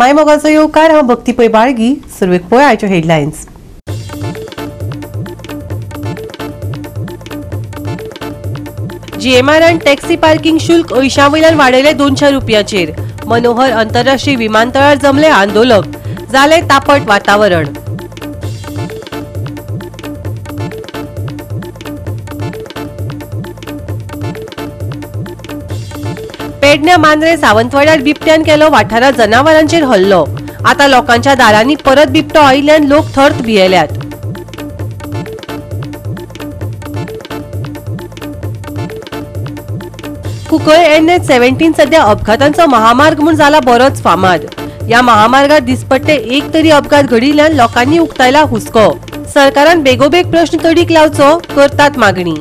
माय मोगाचो येवकार. हांव भक्ती पै बाळगी. सुरवेक पळय आयच्यो हेडलायन्स. जीएमआरान टॅक्सी पार्किंग शुल्क अंयशां वयल्यान वाडयले 200 रुपयांचेर. मनोहर आंतरराष्ट्रीय विमानतळार जमले आंदोलक. जाले तापट वातावरण. पेडण्या मांद्रे सावंतवाड्यार बिबट्यान केलो वाठारांत जनावरांचेर हल्लो. आता लोकांच्या दारांनी परत बिबटो आयिल्ल्यान लोक थर्त भियेल्यात. कुंकळे NH 17 सध्या अपघातांचो महामार्ग म्हूण जाला बरोच फामाद. ह्या महामार्गार दिसपट्टे एक तरी अपघात घडिल्ल्यान लोकांनी उक्तायला हुस्को. सरकारान बेगोबेग प्रश्न तडीक लावचो करतात मागणी.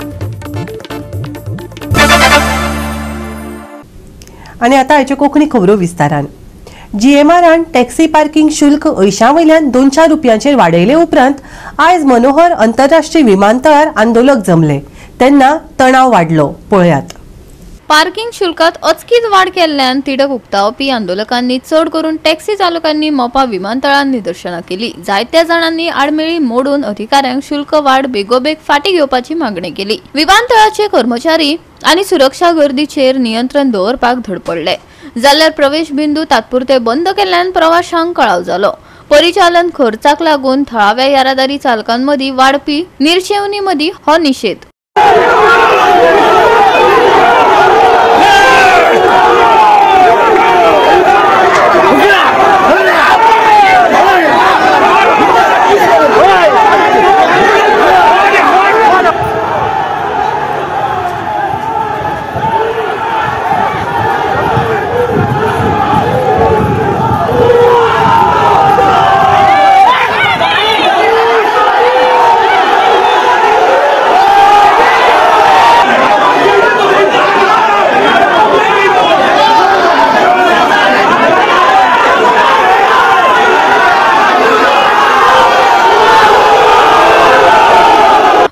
आनी आतां हाच्यो कोंकणी खबरो विस्तारान. जीएमआरान टॅक्सी पार्किंग शुल्क अंयशां वयल्यान 200 रुपयांचेर वाडयले उपरांत आयज मनोहर आंतरराष्ट्रीय विमानतळार आंदोलक जमले तेन्ना तणाव वाडलो. पळयात. पार्किंग शुल्कात अचकीत वाड केल्ल्यान तिडक उक्तावपी आंदोलकांनी चड करून टॅक्सी चालकांनी मोपा विमानतळार निदर्शनां केली. जायत्या जाणांनी आडमेळी मोडून अधिकाऱ्यांक शुल्क वाड बेगोबेग फाटी घेवपाची मागणी केली. विमानतळाचे कर्मचारी आनी सुरक्षा गर्दीचेर नियंत्रण दवरपाक धडपडले जाल्यार प्रवेश बिंदू तात्पुरते बंद केल्ल्यान प्रवाशांक कळाव जालो. परिचालन खर्चाक लागून थळाव्या येरादारी चालकांमदीं वाडपी निर्शेवणी मदीं हो निशेध.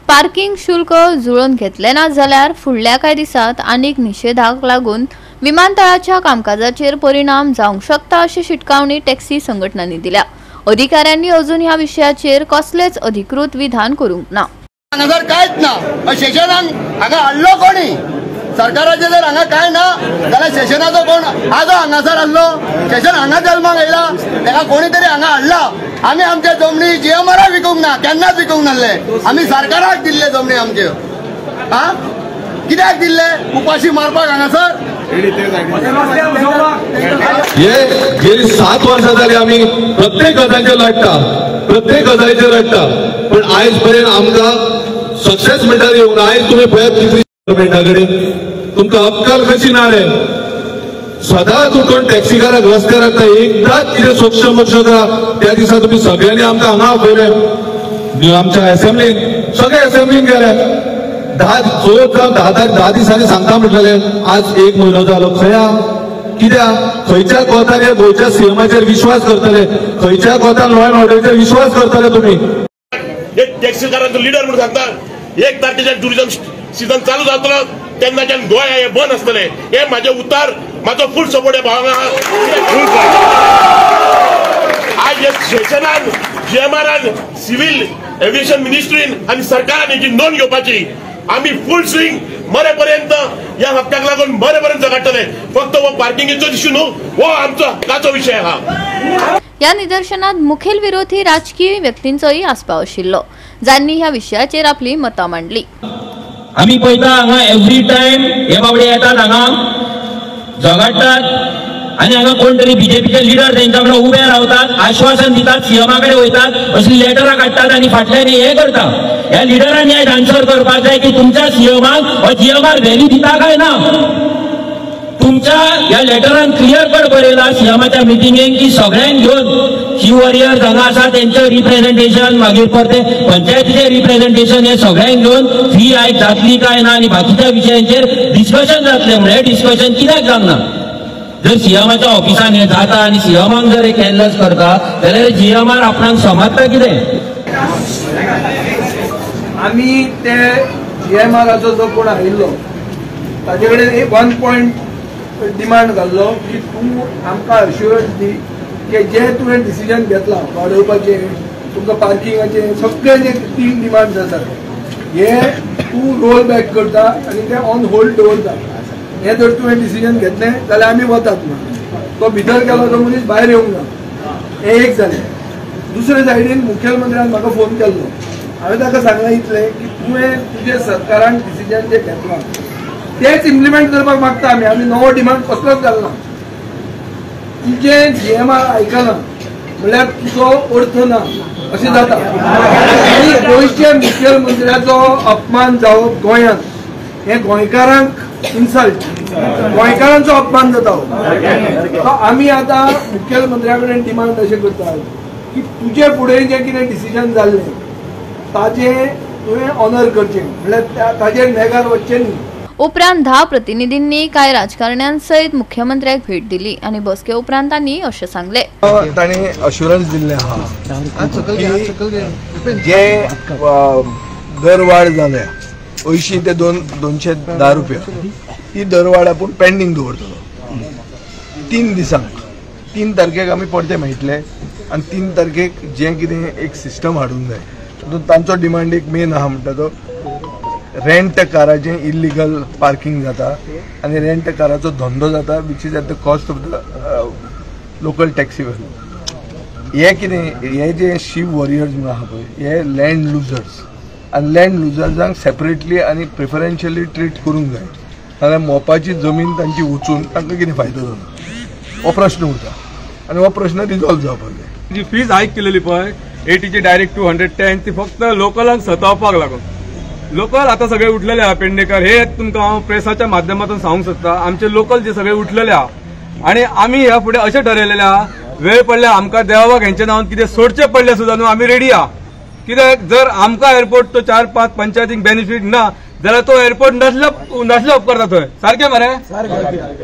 पार्किंग शुल्क जुळोवन घेतले ना जाल्यार फुडल्या कांय दिसांत आनीक निशेधाक लागून विमानतळाच्या कामकाजाचेर परिणाम जावंक शकता अशी शिटकावणी टॅक्सी संघटनांनी दिल्या. अधिकाऱ्यांनी अजून ह्या विशयाचेर कसलेच अधिकृत विधान करूंक ना. हांगासर कांयच ना. स्टेशनाक हांगा हाडलो कोणी? सरकाराचें जर हांगा कांय ना जाल्यार स्टेशनाचो कोण आजो हांगासर हाडलो? स्टेशन हांगा जल्माक येयला, तेका कोणी तरी हांगा हाडला. आमी आमच्या जमनी जीएमआराक विकूंक ना, केन्नाच विकूंक नासले. आमी सरकाराक दिल्ले जमनी आमच्यो. हा, कित्याक दिल्ले? उपाशी मारपाक हांगासर. हे गेली 7 वर्सां जाली आमी प्रत्येक गजालीचेर लढटा, प्रत्येक गजालीचेर लढटा, पण आयज पर्यंत आमकां सक्सेस म्हणटा येवंक ना. आयज तुमी पळयात कितली गव्हर्मेंटा कडेन तुमकां अक्कल कशी ना रे. सदांच उठून टॅक्सीकाराक रस्त्यार हाडटा. एकदांच कितें सोक्ष मोक्ष करा त्या दिसा तुमी सगळ्यांनी आमकां हांगा आपयले. आमच्या एसेंब्लीन सगळे एसेंब्लीन गेले. 10 दिसांनी सांगता म्हटलेले. आज 1 म्हयनो जालो. खंय कित्याक खंयच्या कोतान ह्या गोंयच्या सीएमाचेर विश्वास करतले? खंयच्या कोतान लॉ एंड ऑर्डराचेर विश्वास करतले तुमी? एक टॅक्सीकारांचो लिडर म्हणून सांगता, 1 तारखेच्यान टुरिझम सिजन चालू जातलो तेन्नाच्यान गोंय हें बंद आसतलें. हे म्हाजें उतार, म्हाजो फूल सपोर्ट ह्या भावांक आहा. आज हे स्टेशनान, जीएमआरान, सिव्हील एव्हिएशन मिनिस्ट्रीन आनी सरकारान हेची नोंद घेवपाची. आमी फूल स्विंग मरेपर्यंत ह्या हक्काक लागून मरेपर्यंत झगडटले. फक्त हो पार्किंगेचो इश्यू न्हू, हो आमचो हक्काचो विशय आहा. ह्या निदर्शनात मुखेल विरोधी राजकीय व्यक्तींचोय आस्पाव आशिल्लो जांणी ह्या विशयाचेर आपली मतां मांडली. आमी पळयता हांगा एवरी टायम हे बाबडे येतात, हांगा झगडटात आनी हांगा कोण तरी बीजेपीचे लिडर तेंच्या कडेन उबे रावतात, आश्वासन दितात, सीएमा कडेन वयतात, असली लेटरां काडटात आनी फाटल्यान हे करता. ह्या लिडरांनी आयज आन्सर करपाक जाय की तुमच्या सीएमाक हो जीएमआर व्हॅल्यू दिता काय ना. तुमच्या ह्या लेटरान क्लियर कट बरयला सीएमाच्या मिटिंगेक की सगळ्यांक घेवन सी वॉरियर्स हांगा आसा तेंचें रिप्रेझेंटेशन, मागीर परते पंचायतीचें रिप्रेझेंटेशन, हे सगळ्यांक घेवन फी आयज जातली काय ना आनी बाकीच्या विशयांचेर डिस्कशन जातलें. म्हणल्यार डिस्कशन कित्याक जावंक ना? जर सीएमाच्या ऑफिसान हें जाता आनी सीएमाक जर हे कॅनलस करता जाल्यार जीएमआर आपणाक समजता कितें? आमी ते जीएमआराचो जो कोण आयिल्लो ताजे कडेन एक 1 पॉयंट डिमांड घाल्लो की तूं आमकां अश्युरन्स दी की जे तुवें डिसिजन घेतलां वाडोवपाचें, तुमकां पार्किंगाचें, सगळे जे 3 डिमांड्स आसात हे तूं रोल बॅक करता आनी ते ऑन होल्ड दवरता. हें जर तुवें डिसिजन घेतलें जाल्यार आमी वतात ना. तो भितर गेलो तो मनीस भायर येवंक ना. हें एक जालें. दुसरे सायडीन मुखेलमंत्र्यान म्हाका फोन केल्लो. हांवें ताका सांगलां इतलें की तुवें तुजे सरकारान डिसिजन जें घेतलां तेच इम्प्लिमेंट करपाक मागता आमी. आमी नवो डिमांड कसलोच घालना. तुजें जीएमआर आयकना म्हणल्यार तुजो अर्थ ना अशें जाता. आनी गोंयच्या मुखेलमंत्र्याचो अपमान जावप गोंयांत हें गोंयकारांक इन्सल्ट, गोंयकारांचो अपमान जाता. आमी आतां मुखेलमंत्र्या कडेन डिमांड अशें करतात की तुजे फुडें जें कितें डिसिजन जाल्लें ताजें तुवें ऑनर करचें, म्हणल्यार ताजेर नेगार वचचें न्ही. उपरांत 10 प्रतिनिधींनी कांय राजकारण्यांसयत मुख्यमंत्र्याक भेट दिली आनी बसके उपरांत तांणी अशें सांगलें. तांणी अश्युरन्स दिल्लें आहा की जे दरवाड जाल्या 80 ते 210 रुपया ही दरवाड आपूण पेंडींग दवरतलो 3 दिसांक. 3 तारखेक आमी परते मेळटले आनी 3 तारखेक जें कितें एक सिस्टम हाडूंक जाय. तातूंत तांचो डिमांड एक मेन आहा म्हणटा तो रेंट काराचें इल्लिगल पार्किंग जाता आनी रेंट काराचो धंदो जाता which is at the cost of the local taxi. हे कितें हे जे शिव वॉरियर्स म्हणून आहा पळय हे लँड लुजर्स आनी लँड लुजर्सांक सेपरेटली आनी प्रिफरन्शियली ट्रीट करूंक जाय. नाजाल्यार मोपाची जमीन तांची वचून तांकां कितें फायदो जाता हो प्रश्न उरता आनी हो प्रश्न रिजॉल्व जावपाक जाय. जी फीज हायक केलेली पळय 80ची डायरेक्ट 210 ती फक्त लोकलांक सतावपाक लागून. लोकल आतां सगळे उठलेले आहा पेडणेकर, हे तुमकां हांव प्रेसाच्या माध्यमातून सांगूंक सोदता. आमचे लोकल जे सगळे उठलेले आहा आनी आमी ह्या फुडें अशें ठरयलेलें आहा वेळ पडल्यार आमकां देवाक हेंच्या नांवान कितें सोडचें पडलें सुद्दां न्हू आमी रेडी आहा. कित्याक जर आमकां एअरपोर्ट तो 4-5 पंचायतींक बेनिफीट ना जाल्यार तो एअरपोर्ट नासलो उपकारता थंय. सारकें मरे?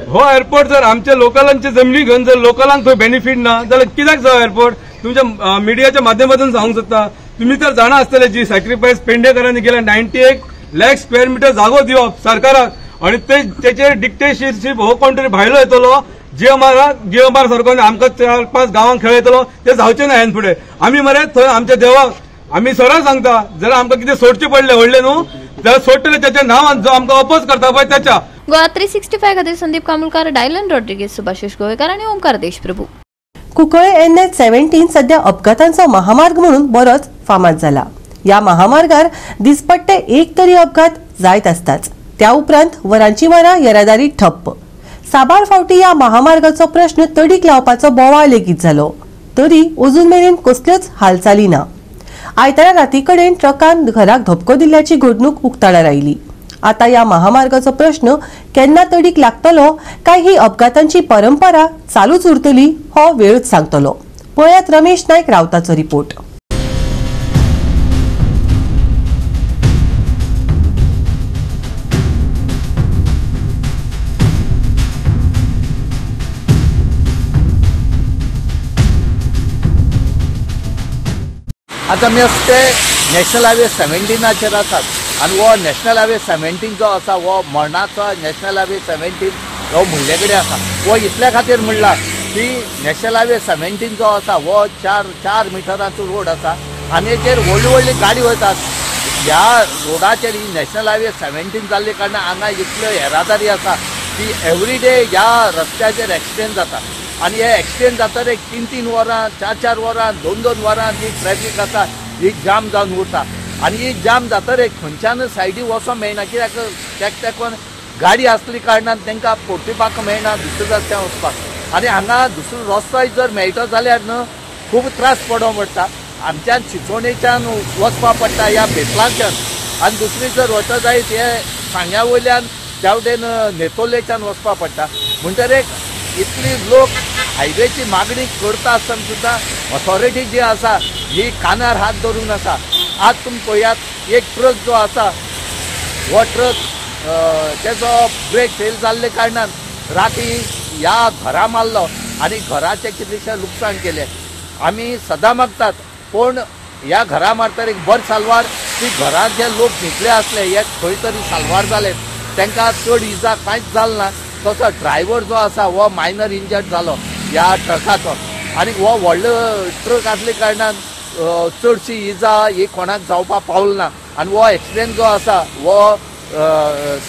हो एअरपोर्ट जर आमच्या लोकलांची जमनी घेवन जर लोकलांक थंय बेनिफीट ना जाल्यार कित्याक जावो एअरपोर्ट? तुमच्या मिडियाच्या माध्यमातून सांगूंक सोदता. तुम्ही तर जाणा आसतले जी सॅक्रिफायस पेडणेकरांनी केला 98 लाख स्क्वेअर मिटर जागो दिवप सरकाराक आनी ते तेचेर डिक्टेटरशीप हो कोण तरी भायलो येतलो जीएमआर सारको आमकां 4-5 गांवांक खेळयतलो ते जावचें ना ह्यान फुडें. आमी मरे थंय आमच्या देवाक आमी सरळ सांगता जर आमकां कितें सोडचें पडलें व्हडलें न्हू जाल्यार सोडटलें त्याच्या नांवान जो आमकां अपोज करता पळय त्याच्या. गोवा 365 खातीर संदीप कामुलकार, डायलन रॉड्रिगेज, सुभाषिश गोवेकार आनी ओमकार देशप्रभू. कुंकळे NH 17 सध्या अपघातांचो महामार्ग म्हणून बरोच फामाद जाला. ह्या महामार्गार दिसपट्टे एक तरी अपघात जायत आसताच. त्या उपरांत वरांची वरां येरादारी ठप्प. साबार फावटी ह्या महामार्गाचो प्रश्न तडीक लावपाचो बोवाळ लेगीत जालो तरी अजून मेरेन कसल्योच हालचाली ना. आयतारा राती कडेन ट्रकान घराक धपको दिल्ल्याची घडणूक उक्ताडार आयली. आता ह्या महामार्गाचो प्रश्न केन्ना तडीक लागतलो काय ही अपघातांची परंपरा चालूच उरतली हो वेळच सांगतलो. पळयात रमेश नायक रावताचो रिपोर्ट. आतां आमी आसा ते नॅशनल हायवे 17 आसात आनी हो नॅशनल हायवे 17 जो आसा हो मरणाचो नॅशनल हायवे 17 हो म्हणले कडेन आसा. हो इतल्या खातीर म्हणला की नॅशनल हायवे 17 जो आसा हो 4 मिटराचो रोड आसा आनी हेचेर व्हडली व्हडली गाडी वयतात. ह्या रोडाचेर ही नॅशनल हायवे 17 जाल्ले कारणान हांगा इतल्यो येरादारी आसा की एवरी डे ह्या रस्त्याचेर एक्सिडेंट जाता आनी हे एक्सिडेंट जाता एक 3-3 वरां, 4-4 वरां, 2-2 वरां जी ट्रॅफीक आसा ही जाम जावन उरता आनी ही जाम जातरे खंयच्यान सायडी वचोंक मेळना कित्याक तेक तेकून गाडी आसली कारणान तांकां परतुपाक मेळना दुसऱ्या रस्त्यान वचपाक आनी हांगा दुसरो रस्तोय जर मेळटो जाल्यार न्हू खूब त्रास पडोवंक पडटा. आमच्यान चिंचोणेच्यान वचपाक पडटा ह्या बेतलाच्यान आनी दुसरी जर वता जायत हे सांग्या वयल्यान त्या वटेन नेतोलेच्यान वचपाक पडटा. म्हणटकीर एक इतली लोक हायवेची मागणी करता आसतना सुद्दां ऑथॉरिटी जी आसा ही कानार हात धरून आसा. आज तुमी पळयात एक ट्रक जो आसा हो ट्रक तेजो ब्रेक फेल जाल्ले कारणान राती ह्या घरा मारलो आनी घराचें कितलेशें लुकसाण केलें. आमी सदां मागतात पूण ह्या घरा मारतर एक बरें साल्वार ती घरांत जे लोक न्हिदले आसले हे खंय तरी साल्वार जाले तांकां चड इजा कांयच जाल ना. तसो ड्रायव्हर जो आसा हो मायनर इंजर्ड जालो ह्या ट्रकाचो. आनी हो व्हडलो ट्रक आसले कारणान चडशी इजा ही कोणाक जावपाक पावल ना आनी हो एक्सिडेंट जो आसा हो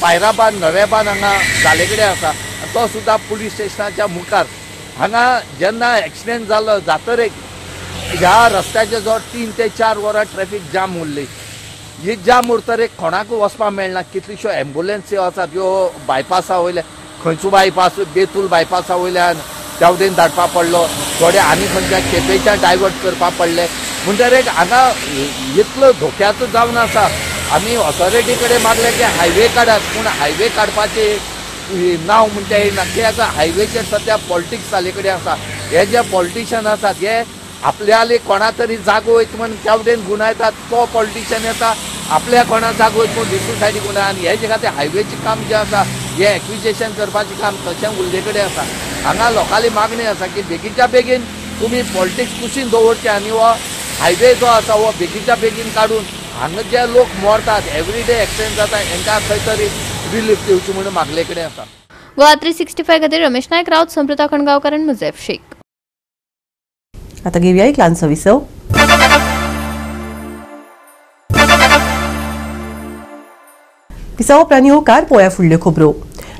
पायराबान नव्याबान हांगा जाले कडेन आसा तो सुद्दां पुलीस स्टेशनाच्या मुखार. हांगा जेन्ना एक्सिडेंट जालो जातरेक ह्या रस्त्याचे जो 3 ते 4 वरां ट्रॅफिक जाम उरली. ही जाम उरतरेक कोणाकूय वचपाक मेळना. कितल्योश्यो एम्बुलन्सी आसात ह्यो बायपासा वयल्या खंयचो बायपास बेतूल बायपासा वयल्यान त्या वटेन धाडपाक पडलो, थोडे आनी खंयच्या केपेंच्यान डायवर्ट करपाक पडले. म्हणटरेक हांगा इतलो धोक्याचो जावन आसा. आमी ऑथॉरिटी कडेन मागले की हायवे काडात, पूण हायवे काडपाचे नांव म्हणटा येना कित्याक हायवेचेर सद्या पॉलिटिक्स जाले कडेन आसा. हे जे पॉलिटिशियन आसात हे आपल्याले कोणा तरी जागो वयता म्हण त्या वटेन गुणायतात, तो पॉलिटिशियन येता आपल्या कोणा जागो वयता म्हण दुसरे सायडीक गुणाय. आनी हे जे खातीर हायवेचें काम जें आसा हें एक्विजेशन करपाचें काम तशें उरले कडेन आसा. हांगा लोकांली मागणी आसा की बेगीनच्या बेगीन तुमी पॉलिटिक्स कुशीन दवरचे आनी हो हायवे जो आसा हो बेगीनच्या बेगीन काडून हांगा जे लोक मरतात एवरीडे एक्सिडेंट जाता हेंकां खंय तरी रिलीफ दिवची म्हणून मागले कडेन आसा. गोवा 365 खातीर रमेश नायक राऊत, समृता खणगांवकर आनी मुझेफ शेख. आता घेऊया एक ल्हानसो विसव. विसव उपरांत येवकार पोळ्या फुडल्यो खबरो.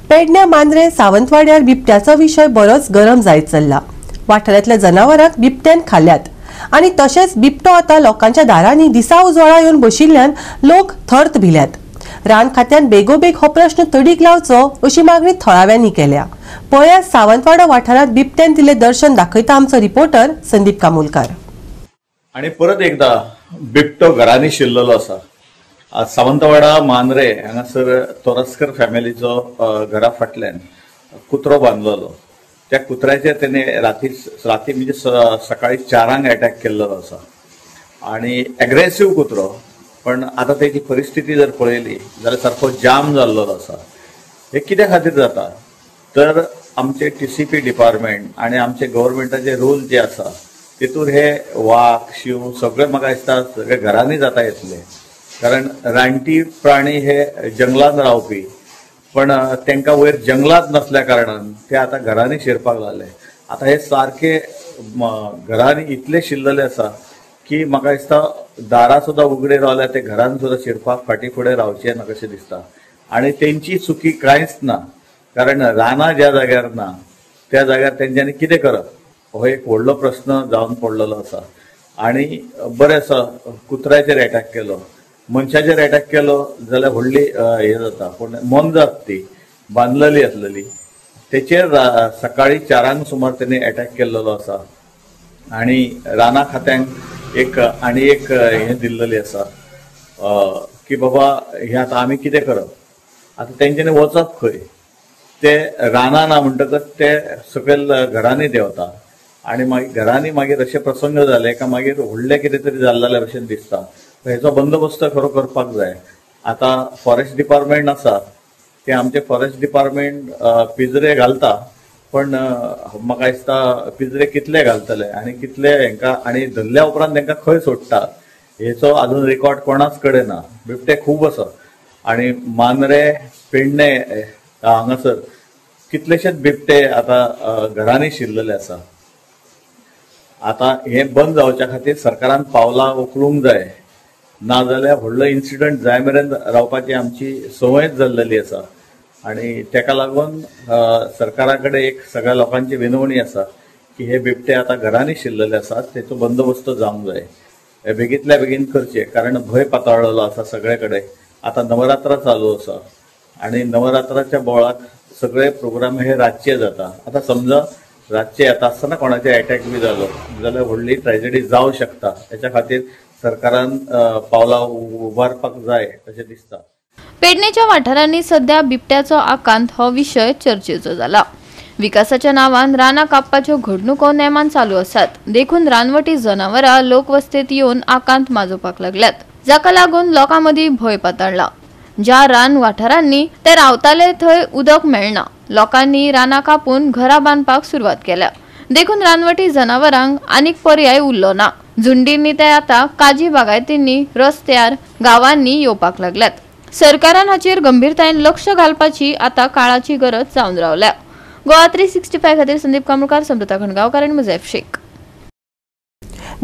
पेडण्या मांद्रे सावंतवाड्यार बिबट्याचो विशय बरोच गरम जायत चल्ला. वाठारांतल्या जनावरांक बिबट्यान खाल्यात आनी तशेंच बिबटो आतां लोकांच्या दारांनी दिसा उजवाडा येवन बशिल्ल्यान लोक थर्त भिल्यात. रान खात्यान बेगोबेग हो प्रश्न तडीक लावचो अशी मागणी थळाव्यांनी केल्या. पळयात सावंतवाडो वाठारांत बिबट्यान दिल्लें दर्शन दाखयता आमचो रिपोर्टर संदीप कामोलकार. आणि परत एकदा बिबटो घरांनी शिरलेलो आसा. आज सावंतवाडा मांद्रे हांगासर तोरस्कर फॅमिलीचो घरा फाटल्यान कुत्रो बांदलेलो. त्या कुत्र्याचेर तेणे राती राती म्हणजे सकाळी 4 अटॅक केल्लो आसा आणि एग्रेसिव कुत्रो, पण आता तेची परिस्थिती जर पळयली जाल्यार सारको जाम जाल्लो आसा. हे कित्या खातीर जाता तर आमचे TCP department आणि आमचे गव्हर्मेंटाचे रूल जे आसा तेतूर हे वाग शिव सगळे म्हाका दिसता सगळे घरांनी जाता येतले, कारण रानटी प्राणी हे जंगलान रावपी, पण तांकां वयर जंगलात नसल्या कारणान ते आतां घरांनी शिरपाक लागले. आतां हे सारके घरांनी इतले शिरलेले आसा की म्हाका दिसता दारां सुद्दां उगडे रावल्या ते घरान सुद्दां शिरपाक फाटीं फुडें रावचे ना कशें दिसता. आनी तेंची चुकी कांयच ना, कारण रानां ज्या जाग्यार ना त्या जाग्यार तेंच्यांनी कितें करप हो एक व्हडलो प्रस्न जावन पडलेलो आसा. आनी बरें आसा कुत्र्याचेर एटॅक केलो, मनशाचेर एटॅक केलो जाल्यार व्हडली हे जाता, पूण मोनजात ती बांदलेली आसलेली तेचेर सकाळी 4 सुमार तेणी एटॅक केल्लो आसा. आनी रानां खात्यांक एक आनी एक हें दिल्लेली आसा की बाबा हें आतां आमी कितें करप, आतां तेंच्यांनी वचप खंय, ते रानां ना म्हणटकच ते सकयल घरांनी देंवता आनी मागीर घरांनी मागीर अशे प्रसंग जाले का मागीर व्हडलें कितें तरी जाल्ल्या भशेन दिसता. हेचो बंदोबस्त खरो करपाक जाय. आतां फॉरेस्ट डिपार्टमेंट आसा ते आमचे फॉरेस्ट डिपार्टमेंट पिंजरे घालता, पण म्हाका दिसता पिंजरे कितले घालतले आनी कितले हेंकां आनी धरल्या उपरांत तेंकां खंय सोडटा हेचो आजून रिकॉर्ड कोणाच कडेन ना. बिबटे खूब आसा आनी मांद्रे पेडणे हांगासर कितलेशेच बिबटे आतां घरांनी शिरलेले आसा. आतां हें बंद जावच्या खातीर सरकारान पावलां उखलूंक जाय, नाजाल्यार व्हडलो इन्सिडंट जाय मेरेन रावपाची आमची संवयच जाल्लेली आसा. आनी तेका लागून सरकारा कडेन एक सगळ्या लोकांची विनवणी आसा की हे बिबटे आतां घरांनी शिरलेले आसात तेचो बंदोबस्त जावंक जाय, हे बेगींतल्या बेगीन करचे, कारण भंय पातळ्ळेलो आसा सगळे कडेन. आतां नवरात्रां चालू आसा आनी नवरात्राच्या बोळाक सगळे प्रोग्राम हे रातचे जाता. आतां समजा रातचे येता आसतना कोणाचे एटॅक बी जालो जाल्यार व्हडली ट्रेजेडी जावं शकता, हेच्या खातीर सरकारान पावलां उबारपाक जाय अशें दिसता. पेडणेच्या वाठारांनी सध्या बिबट्याचो आकांत हो विशय चर्चेचो जाला. विकासाच्या नावान रानां कापपाच्यो घडणुको नेमान चालू आसात, देखून रानवटी जनावरां लोकवस्तेत येवन आकांत माजोवपाक लागल्यात, जाका लागून लोकां मदीं भंय पातळ्ळा. ज्या रान वाठारांनी ते रावताले थंय उदक मेळना, लोकांनी रानां कापून घरां बांदपाक सुरवात केल्या, देखून रानवटी जनावरांक आनीक पर्याय उरलो ना. झुंडींनी ते आतां काजी बागायतींनी, रस्त्यार, गांवांनी येवपाक लागल्यात. सरकारान हाचेर गंभीरतायेन लक्ष घालपाची आतां काळाची गरज जावन रावल्या. गोवा 365 खातीर संदीप कामोलकार, समृता खणगांवकार आनी मुझेफ शेख.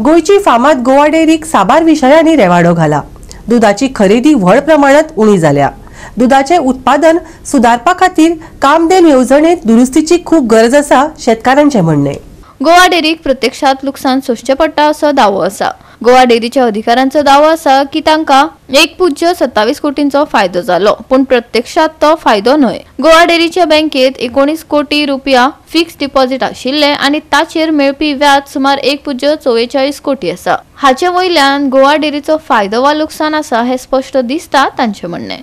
गोंयची फामाद गोवा डेअरीक साबार विशयांनी रेवाडो घाला. दुदाची खरेदी व्हड प्रमाणात उणी जाल्या. दुदाचे उत्पादन सुदारपा खातीर कामधेन येवजणेत दुरुस्तीची खूब गरज आसा, शेतकारांचें म्हणणें. गोवा डेअरीक प्रत्यक्षात लुकसाण सोंसचें पडटा असो दावो आसा. गोवा डेअरीच्या अधिकाऱ्यांचो दावो आसा की तांकां 1.27 कोटींचो फायदो जालो, पूण प्रत्यक्षात तो फायदो न्हय. गोवा डेअरीच्या बँकेत 19 कोटी रुपया फिक्स डिपॉझिट आशिल्ले आनी ताचेर मेळपी व्याज सुमार 1.44 कोटी आसा. हाचे वयल्यान गोवा डेअरीचो फायदो वा लुकसाण आसा हें स्पश्ट दिसता, तांचें म्हणणें.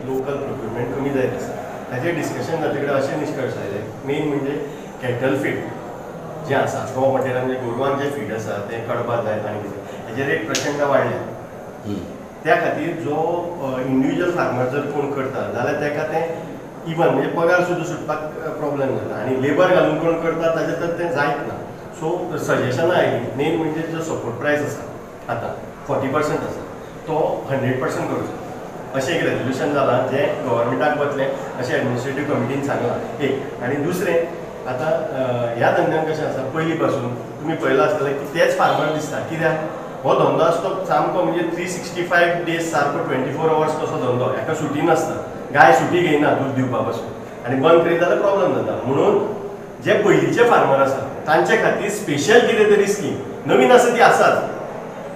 लोकल प्रोक्युरमेंट कमी जायत आसा, ताचेर डिस्कशन जाते अशें निश्कर्श आयले. मेन म्हणजे कॅटल फीड जें आसा, रॉ मटेरियल म्हणजे गोरवांक जें फीड आसा तें कडपा जाय आनी कितें हेजे रेट प्रचंड वाडल्या. त्या खातीर जो इंडिविज्युअल फार्मर जर कोण करता जाल्यार ताका तें इवन म्हणजे पगार सुद्दां सुटपाक प्रॉब्लेम जाता आनी लेबर घालून कोण करता ताजें तर तें जायत ना. सो सजेशनां आयलीं, मेन म्हणजे जो सपोर्ट प्रायस आसा आतां 40% आसा तो 100% करचो अशें एक रेजोल्युशन जालां जें गव्हर्मेंटाक वतलें अशें एडमिनिस्ट्रेटीव कमिटीन सांगलां एक. आनी दुसरें आतां ह्या धंद्यान कशें आसा, पयलीं पासून तुमी पळयलां आसतलें की तेच फार्मर दिसता, कित्याक हो धंदो आसतो सामको म्हणजे 365 डेज सारको 24 अवर्स कसो धंदो, हेका सुटी नासता, गाय सुटी घेयना दूद दिवपा पासून आनी बंद करीत जाल्यार प्रॉब्लम जाता. म्हणून जे पयलींचे फार्मर आसा तांचे खातीर स्पेशल कितें तरी स्कीम नवीन आसा ती आसाच,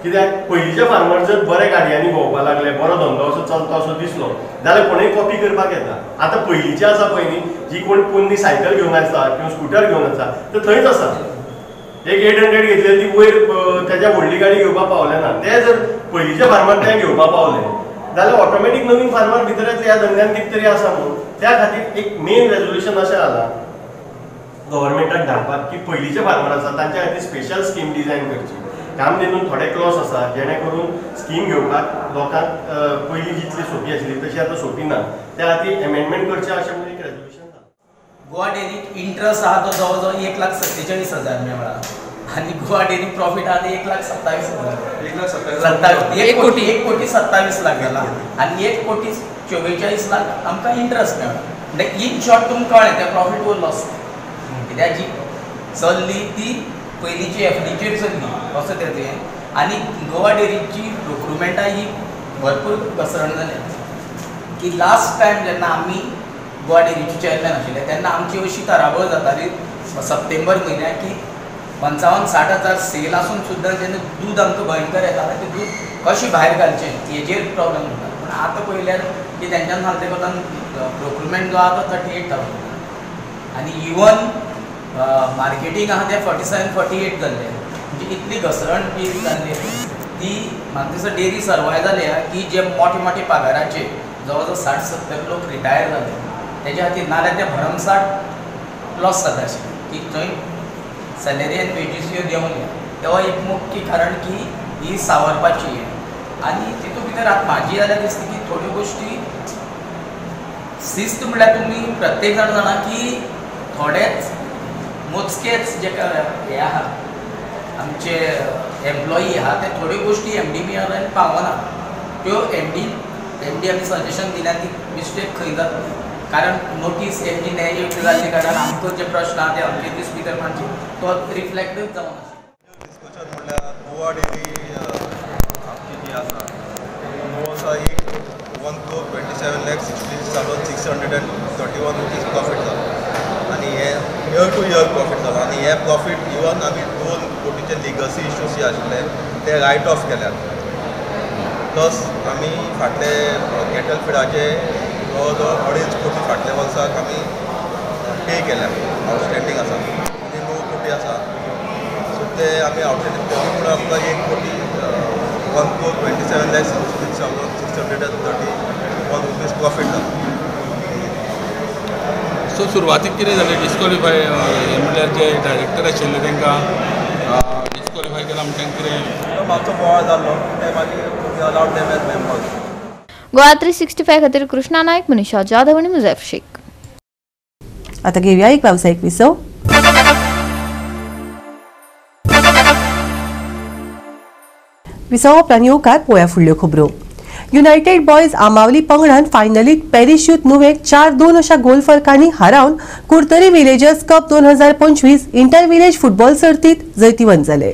कित्याक पयलींचे फार्मर जर बरे गाडयांनी भोंवपाक लागले, बरो धंदो असो चलता असो दिसलो जाल्यार कोणूय कॉपी करपाक येता. आतां पयलींचे आसा पळय न्ही, जी कोण पोन्नी सायकल घेवन आसा किंवा स्कुटर घेवन आसा तर थंयच आसा, एक 800 घेतली ती वयर तेज्या व्हडली गाडी घेवपाक पावले ना. ते जर पयलींचे फार्मर ते घेवपाक पावले जाल्यार ऑटोमॅटीक नवीन फार्मर भितर येतले ह्या धंद्यान कितें तरी आसा म्हणून. त्या खातीर एक मेन रेजोल्युशन अशें आलां गव्हर्मेंटाक धाडपाक की पयलींचे फार्मर आसा तांच्या खातीर स्पेशल स्कीम डिजायन करची. कामधेनून थोडे क्लॉज आसा जेणे करून स्कीम घेवपाक लोकांक पयलीं जितली सोंपी आशिल्ली तशी आतां सोंपी ना, त्या खातीर एमेंडमेंट करचें अशें म्हणून एक रेजोल्युशन जालां. गोवा डेअरीक इंट्रस्ट आहा तो जवळ जवळ 1,47,000 मेळ्ळा आनी गोवा डेअरी प्रॉफीट आहा ते 1,27,000, 1,27,00,000 जाला आनी 1,44,00,000 आमकां इंट्रस्ट मेळ्ळा. म्हणजे इन शॉर्ट तुमकां कळ्ळें तें प्रॉफीट वर लॉस, कित्याक जी चल्ली ती पयलींची एफडीचेर चल्ली असो तें तुवें. आनी गोवा डेअरीची प्रोक्युरमेंटा ही भरपूर घसरण जाल्या की लास्ट टायम जेन्ना आमी गोवा डेअरीचे चेअरमॅन आशिल्ले तेन्ना आमची अशी तरावळ जाताली सप्टेंबर म्हयन्याक की 55-60 हजार सेल आसून सुद्दां जेन्ना दूद आमकां भयंकर येतालें तें दूद कशें भायर घालचें हेजेर प्रॉब्लम जाता. पूण आतां पळयल्यार की तेंच्यान सांगले कोतान प्रोक्युरमेंट जो आहा तो 38,000 आनी इवन मार्केटींग आहा तें 47-48 जाल्लें. म्हणजे इतली घसरण बी जाल्ली ती म्हाका दिसता डेअरी सर्वाय जाल्या की जे मोठे मोठे पगाराचे जवळ जवळ 60-70 लोक रिटायर जाले तेज्या खातीर, नाजाल्यार ते भरमसाठ लॉस जाता आशिल्ले की थंय सॅलरी आनी वेजीस ह्यो देंवल्या. तो एक मुख्य कारण की ही सावरपाची आनी तितूंत भितर आतां म्हाजी जाल्यार दिसता की थोड्यो गोश्टी शिस्त म्हणल्यार तुमी प्रत्येक जाण जाणा की थोडेच मोजकेच जे हे आहा आमचे एम्प्लॉई आहा ते थोड्यो गोश्टी एम डी बी आर पावना, त्यो एम डी आमी सजेशन दिल्या ती मिस्टेक खंय जाता, कारण नोटीस एम डी नेगेटिव्ह जाल्ले कारणान आमकां जे प्रश्न आहा ते अमके दीस भितर मातशे तो रिफ्लेक्टूच जावना. डिस्कशन म्हणल्यार गोवा डेअरी आमची जी आसा णव वर्सा एक 1,27,66,631 रुपीज प्रॉफीट जालो आनी हे इयर टू इयर प्रॉफीट जालो आनी हे प्रॉफीट इवन आमी 2 कोटीचे लिगसी इश्यूज जे आशिल्ले ते रायट ऑफ केल्यात. प्लस आमी फाटले कॅटल फिडाचे जवळ जवळ 2.5 कोटी फाटल्या वर्साक आमी पे केल्या, आवटस्टँडींग आसा आनी 9 कोटी आसा. सो ते आमी आवटस्टँडींग तरी पूण आमकां 1 कोटी 1,27,66,631 रुपीज प्रॉफीट जालो. सो सुरवातीक कितें जालें, डिस्क्वॉलिफाय म्हणल्यार जे डायरेक्टर आशिल्ले तांकां डिस्क्वॉलिफाय केला म्हणटा कितें मातसो बोवाळ जाल्लो ते मागीर अलावड देम एज मेंबर्स. गोवा 365 खातीर कृष्णा नायक, मनीषा जाधव आनी मुजैफ शेख. आता घेऊया एक व्यावसायिक विसव. विसवा उपरांत येवकार पोया फुडल्यो खबरो. युनायटेड बॉयज आमावली पंगडान फायनलीत पॅरिस यूथ नुवेक 4-2 अशा गोल फरकांनी हारावन Curtorim villagers cup 2025 inter village football सर्तीत जैतिवंत जाले.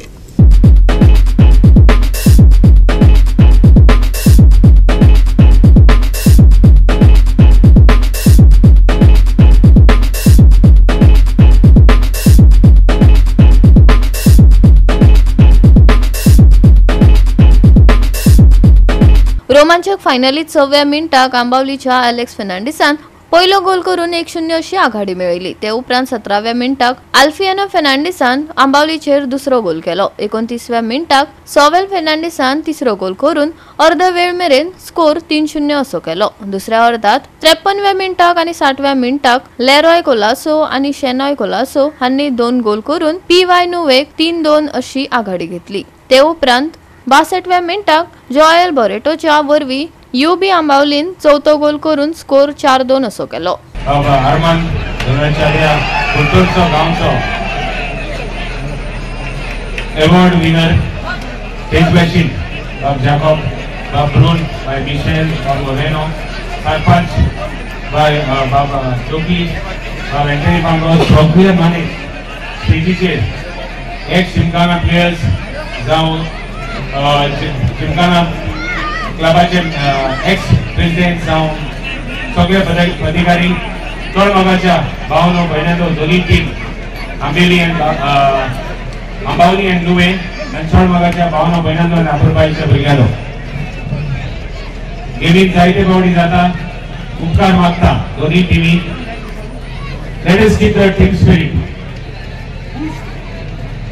रोमांचक फायनलीत 6व्या मिनटाक आंबावलीच्या एलेक्स फेर्नांडीसान पयलो गोल करून 1-0 अशी आघाडी मेळयली. ते उपरांत 17व्या मिनटाक आल्फियानो फेर्नांडीसान आंबावलीचेर दुसरो गोल केलो. 29व्या मिनटाक सोवेल फेर्नांडीसान तिसरो गोल करून अर्द वेळ मेरेन स्कोर 3-0 असो केलो. दुसऱ्या अर्दात 53व्या मिनटाक आनी 60व्या मिनटाक लेरॉय कोलासो आनी शेनॉय कोलासो हांणी 2 गोल करून पीवाय नुवेक 3-2 अशी आघाडी घेतली. ते उपरांत 62व्या मिनटाक जॉयल बोरेटोच्या वरवीं यूबी आंबावलीन चौथो गोल करून स्कोर 4-2 असो केलो. आरमान गांवचो एवॉर्ड विनर तेज बाब जाकॉब, बाब ब्रून, बाय मिशेल, बाब मोरेनो, सरपंच बाय बाब चोकी, बाब एंटनी पांगो, सगळे माने स्टेजीचेर एक जिमखाना प्लेयर्स जावं जिमखाना क्लबाचे एक्स प्रेसिडेंट जावं सगळे पदाधिकारी, चड मोगाच्या भावनो भयणांनो दोनी टीम आंबेली आनी आंबावली आनी नुवें आनी चड मोगाच्या भावनो भयणांनो आनी अपुरबायेच्या भुरग्यांनो, गेमीन जायते फावटी जाता, उपकार मागता दोनी टिमी. Let us keep the team spirit.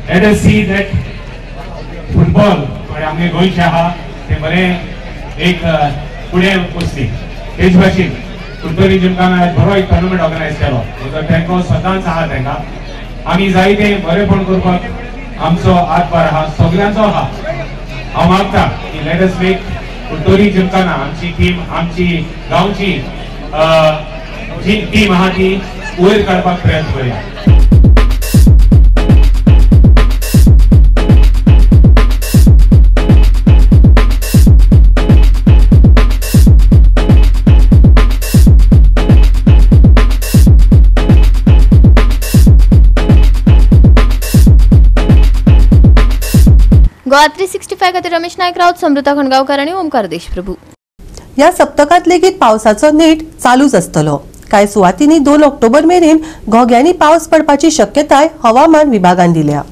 Let us see that football आमगे गोंयचे आहा ते बरें एक फुडें वचली. तेच भाशेन कुडतरी जिमखाना बरो एक टोर्नामेंट ऑर्गनायज केलो, तेजो तेंको सदांच आहा. तांकां आमी जायते बरेपण करपाक आमचो हातभार आहा, सगळ्यांचो आहा. हांव मागता की let us make Curtorim Gymkhana आमची टीम, आमची गांवची जी टीम आहा ती वयर काडपाक प्रयत्न करुया. गोवा 365 खातीर रमेश नायक राऊत, समृता खणगांवकर आनी ओमकार देशप्रभू. ह्या सप्तकांत लेगीत पावसाचो नेट चालूच आसतलो. कांय सुवातींनी 2 ऑक्टोबर मेरेन घोग्यांनी पावस पडपाची शक्यताय हवामान विभागान दिल्या.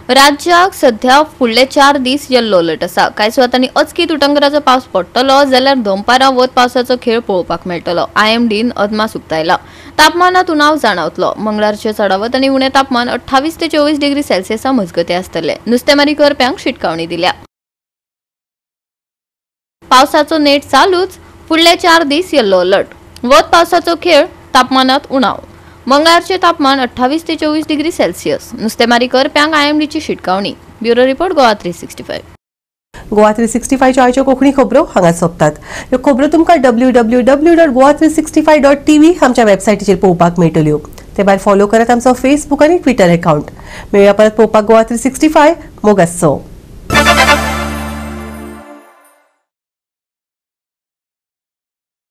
राज्याक सध्या फुडले 4 दीस येल्लो अलर्ट आसा. कांय सुवातांनी अचकीत उटंगराचो पावस पडटलो जाल्यार दनपारां वत पावसाचो खेळ पळोवपाक मेळटलो. आयएमडीन अदमास उक्तायला. तापमानात उणाव जाणवतलो. मंगळारचे चडावत आनी उणें तापमान 28 ते 24 डिग्री सेल्सियसा मजगतीं आसतलें. नुस्तेमारी करप्यांक शिटकावणी दिल्या. पावसाचो नेट चालूच, फुडले 4 दीस येल्लो अलर्ट. वत पावसाचो खेळ, तापमानात उणाव. मंगळारचे तापमान 28 ते 24 डिग्री सेल्सियस. नुस्तेमारी करप्यांक आयएमडीची शिटकावणी. Bureau report, Goa 365. Goa 365 आयच्यो कोंकणी खबरो हांगा सोंपतात. ह्यो खबरो तुमकां www.goa365.tv आमच्या वेबसायटीचेर पळोवपाक मेळटल्यो. ते भायर फॉलो करात आमचो फेसबूक आनी ट्विटर अकाउंट. मेळया परत पळोवपाक गोवा 365. मोग आसचो.